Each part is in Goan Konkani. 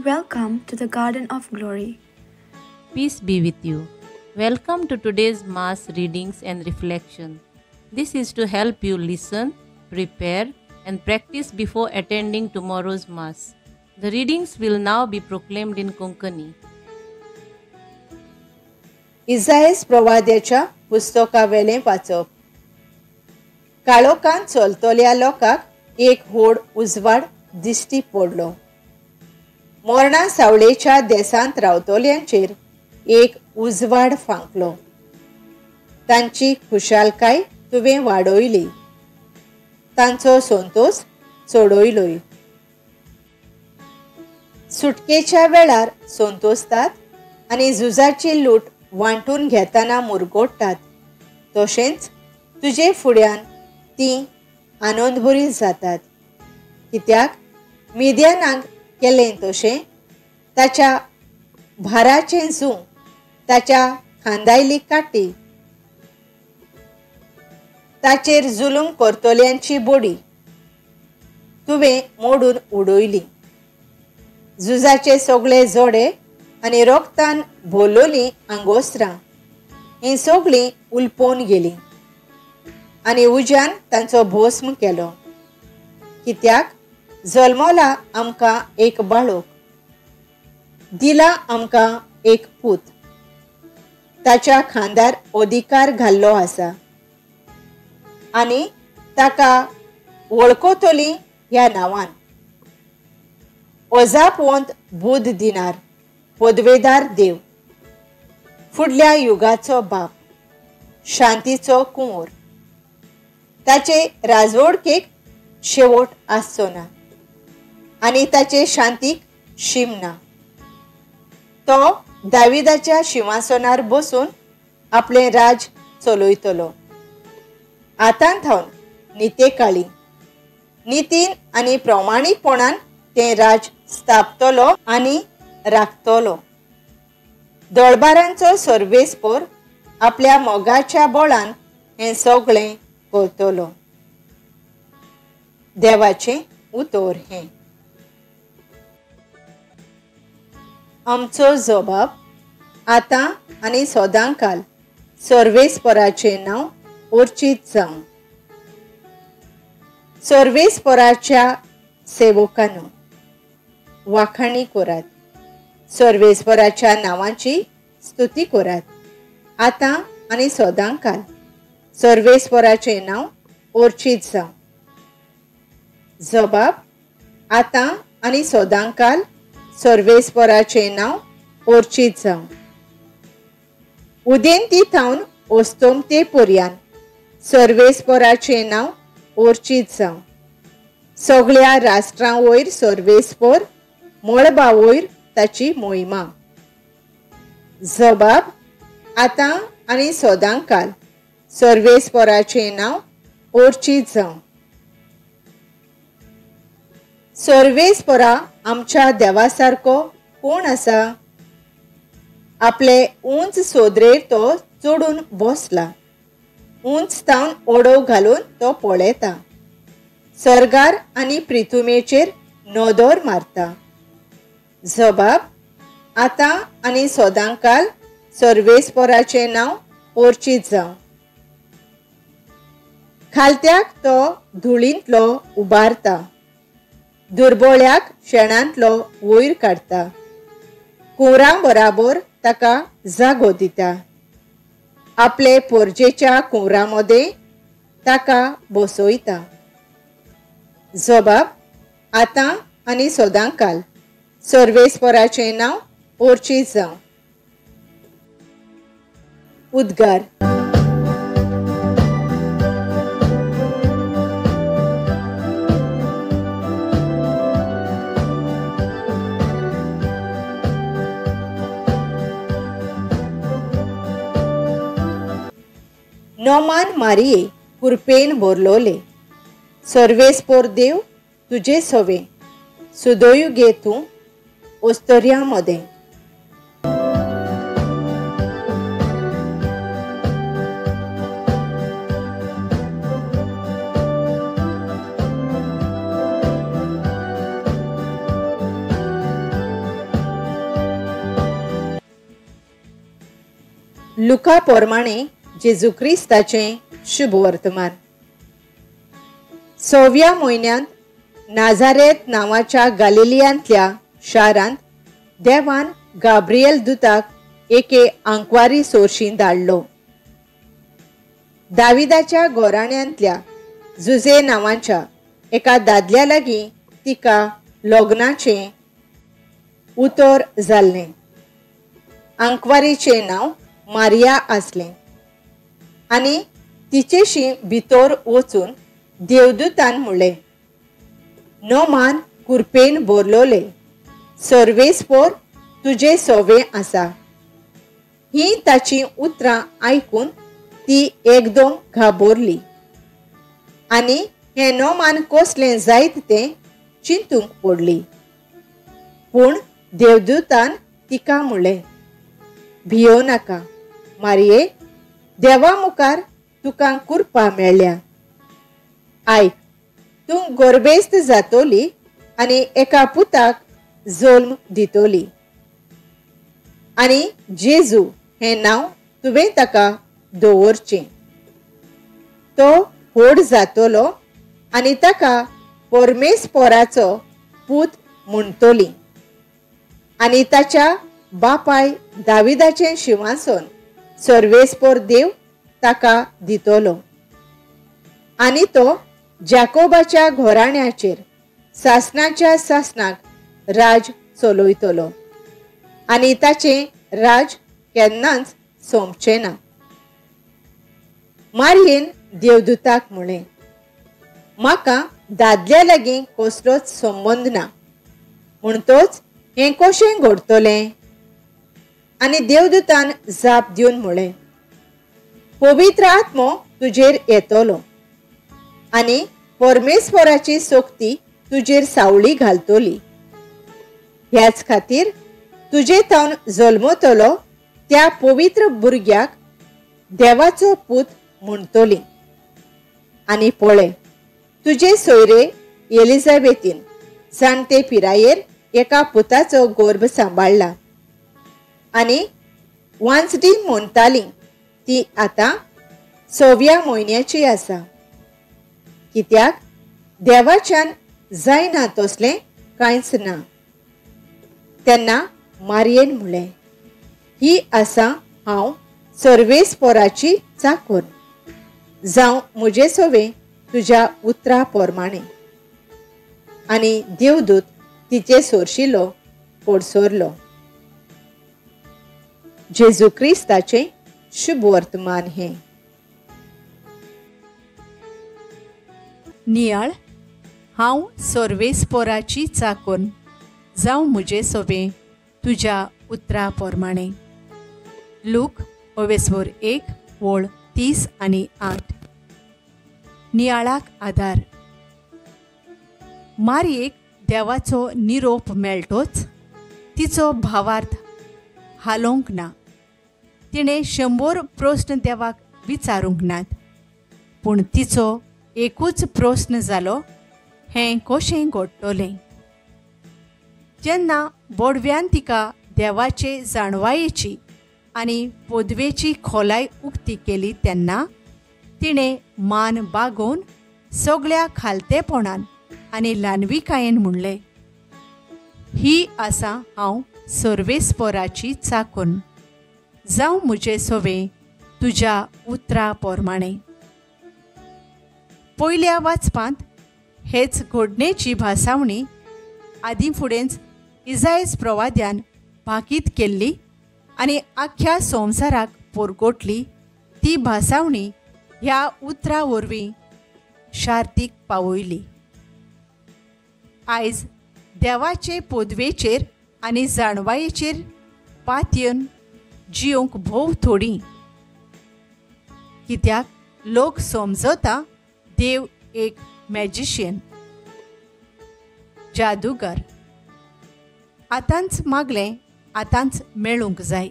Welcome to the Garden of Glory. Peace be with you. Welcome to today's Mass readings and reflection. This is to help you listen, prepare, and practice before attending tomorrow's Mass. The readings will now be proclaimed in Konkani. इजायस प्रवाद्याच्या पुस्तकावेलें वाचप. काळोखान चलतल्या लोकांक एक व्हड उजवाड दिश्टी पडलो. मोरणा सावळेच्या देसांत रावतल्यांचेर एक उजवाड फांकलो. तांची खुशालकाय तुवें वाडयली, तांचो संतोस चडयलोय. सुटकेच्या वेळार संतोसतात आनी झुजाची लूट वांटून घेतना मुरगोडटात, तशेंच तुजे फुड्यान तीं आनंदभरीत जातात. कित्याक मिद्यानाक केलें तशें ताच्या भाराचें जूं, ताच्या खांदायली काटी, ताचेर जुलूम करतल्यांची बोडी तुवें मोडून उडयली. झुजाचे सगळे जोडे आनी रोगतान भोलोलीं आंगोस्त्रां हीं सगळीं उलपोवन गेलीं आनी उज्यान तांचो भस्म केलो. कित्याक जल्मला आमकां एक बाळक, दिला आमकां एक पूत, ताच्या खांदार अधिकार घाल्लो आसा आनी ताका वळखतली ह्या नांवान. अजापवंत बुद्ध दिनार, पदवेदार देव, फुडल्या युगाचो बाप, शांतीचो कुंवर, ताचे राजवडकेक शेवट आसचो ना आनी ताचे शांतीक शीम ना. तो दाविदाच्या शिंवासनार बसून आपलें राज चलयतलो. आतां थावन नितेकाळी नितीन आनी प्रमाणीकपणान तें राज स्थापतलो आनी राखतलो. दळबारांचो सर्वेस्पोर आपल्या मोगाच्या बळान हें सगळें करतलो. देवाचें उतर हें. आमचो जबाब आतां आनी सदांकाल सर्वेस्पराचें नांव अर्चीत जावं. सर्वेस्पराच्या सेवकांनो वाखाणी करात, सर्वेस्पराच्या नांवाची स्तुती करात. आतां आनी सदांकाल सर्वेस्पराचें नांव अर्चीत जावं. जबाब आतां आनी सदांकाल सर्वेस्पराचें नांव अर्चीत जावं. उदेंती थावन अस्तमते पर्यान सर्वेस्पराचें नांव अर्चीत जावं. सगळ्या राष्ट्रां वयर सर्वेस्पर, मळबा वयर ताची मोहिमा. जबाब आतां आनी सदांकाल सर्वेस्पराचें नांव अर्चीत जावं. सर्वेस्परा आमच्या देवा सारको कोण आसा? आपले उंच सोदरेर तो चडून बसला, उंच थावन ओडो घालून तो पळयता, सर्गार आनी प्रिथुमेचेर नदर मारता. जबाब आतां आनी सदांकाल सर्वेस्पराचें नांव अर्चीत जावं. खालत्याक तो धुळींतलो उबारता, दुर्बोळ्याक शेणांतलो वयर काडटा, कुंवरां बराबर ताका जागो दिता, आपले पोरजेच्या कुंवरां मदें ताका बसयता. जबाब आतां आनी सदांकाल सर्वेस्पराचें नांव अर्चीत जावं. उद्गार. नोमान मारिये कुरपेन भरलोले, सर्वेस्पोर देव तुजे सवे सुदोयू गे तूं ओस्तर्या मदें. लुका पोरमाणे जेजू क्रिस्ताचें शुभ वर्तमान. 6व्या म्हयन्यांत नाझारेत नांवाच्या गालिलियांतल्या शारांत देवान गाब्रिएल दुताक एके आंकवारी सोरशी धाडलो. दाविदाच्या घराण्यांतल्या जुजे नांवाच्या एका दादल्या लागीं तिका लग्नाचें उतर जाल्लें. आंकवारीचें नांव मारिया आसलें आनी तिचेशी भितर वचून देवदूतान म्हणलें, नोमान कुरपेन भरलोले सर्वेस्पोर तुजे सोवे आसा. ही ताची उतरां आयकून ती एकदम घाबरली आनी हें नोमान कसलें जायत तें चिंतूंक पडली. पूण देवदूतान तिका म्हणलें, भियो नाका मारिये, देवा मुखार तुका कृपा मेळ्ळ्या. आयक, तूं गर्भेस्त जातोली आनी एका पुताक जल्म दितोली आनी जेजू हें नांव तुवें ताका दवरचें. तो व्हड जातलो आनी ताका परमेस्पोराचो पूत म्हणटली आनी ताच्या बापाय दाविदाचें शिंवासन सर्वेस्पोर देव ताका दितलो आनी तो जाकोबाच्या घराण्याचेर सासणाच्या सासणाक राज चलयतलो आनी ताचें राज केन्नाच सोंपचें ना. मारियेन देवदूताक म्हणलें, म्हाका दादल्या लागीं कसलोच संबंद ना, म्हणटोच हें कशें घडटलें? आनी देवदूतान जाप दिवन म्हणलें, पवित्र आत्मो तुजेर येतलो आनी परमेश्वराची शक्ती तुजेर सावळी घालतली. ह्याच खातीर तुजे थावन जल्मतलो त्या पवित्र भुरग्याक देवाचो पूत म्हणटली. आनी पळय, तुजे सोयरे एलिझाबेथीन जाणटे पिरायेर एका पुताचो गर्भ सांबाळ्ळा आनी वांचडी म्हणटाली ती आतां 6व्या म्हयन्याची आसा. कित्याक देवाच्यान जायना तसलें कांयच ना. तेन्ना मारियेन म्हणलें, ही आसा हांव सर्वेस्पोराची चाकोर, जावं म्हजे सोवे तुज्या उतरा पोरमाणे. आनी देवदूत तिचे सोरशिलो पडसरलो. जेजू क्रिस्ताचें शुभ वर्तमान हें. नियाळ, हांव सर्वेस्पोराची चाकोन, जावं म्हजे सोबें तुज्या उतरा पोरमाणे. लूक 1 ओळ 30 आनी 8. नियाळाक आदार. मारियेक देवाचो निरोप मेळटोच तिचो भावार्थ हालोवंक ना. तिणें 100 प्रस्न देवाक विचारूंक नात, पूण तिचो एकूच प्रस्न जालो, हें कशें घडटलें? जेन्ना बोडव्यान तिका देवाचे जाणवायेची आनी पदवेची खोलाय उक्ती केली तेन्ना तिणें मान बागोवन सगळ्या खालतेपणान आनी ल्हानविकायेन म्हणलें, ही आसा हांव सर्वेस्पोराची चाकून, जावं म्हजे सोवे तुज्या उतरा पोरमाणे. पयल्या वाचपांत हेच घडणेची भासावणी आदीं फुडेंच इजायस प्रवाद्यान भाकीत केल्ली आनी आख्ख्या संवसाराक पोरगोटली. ती भासावणी ह्या उतरा वरवीं शार्तीक पावयली. आयज देवाचे पदवेचेर आनी जाणवायेचेर पातयेन जियोंक भोव थोडी, कित्याक लोक समजता देव एक मॅजिशियन, जादूगर. आतांच मागलें आतांच मेळूंक जाय,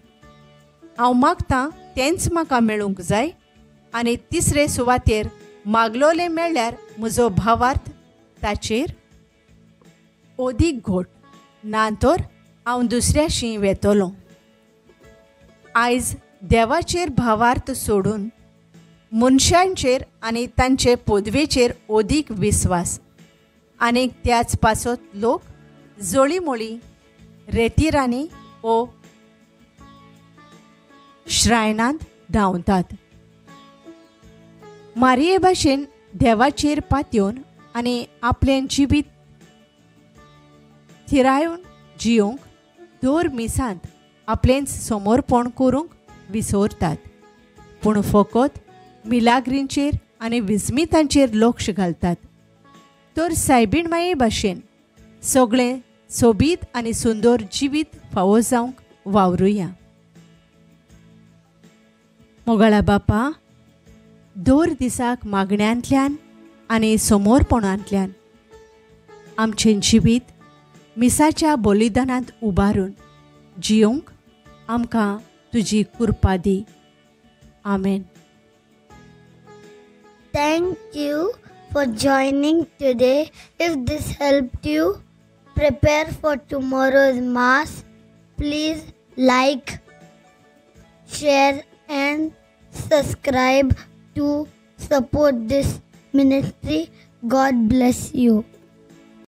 हांव मागतां तेंच म्हाका मेळूंक जाय आनी तिसरे सुवातेर मागलोलें मेळ्ळ्यार म्हजो भावार्थ ताचेर ओदीक घोट, ना तर हांव दुसऱ्याशी वेतलो. आयज देवाचेर भावार्थ सोडून मनशांचेर आनी तांचे पदवेचेर अदीक विस्वास आनी त्याच पासत लोक जळीमळी रेतिरांनी ओ श्रायनांत धांवतात. मारिये भाशेन देवाचेर पातयेवन आनी आपलें जिवीत थिरावन जियोंक दर मिसांत आपलेंच समर्पण करूंक विसरतात, पूण फकत मिलाग्रींचेर आनी विस्मितांचेर लक्ष घालतात. तर सायबीण माये भाशेन सगळें सोबीत आनी सुंदर जिवीत फावो जावंक वावरुया. मोगाळा बापा, दर दिसाक मागण्यांतल्यान आनी समर्पणांतल्यान आमचें जिवीत मिसाच्या बलिदानांत उबारून जियोंक आमकां तुजी कृपा दी. आमेन. Thank you for joining today. If this helped you prepare for tomorrow's Mass, please like, share and subscribe to support this ministry. God bless you.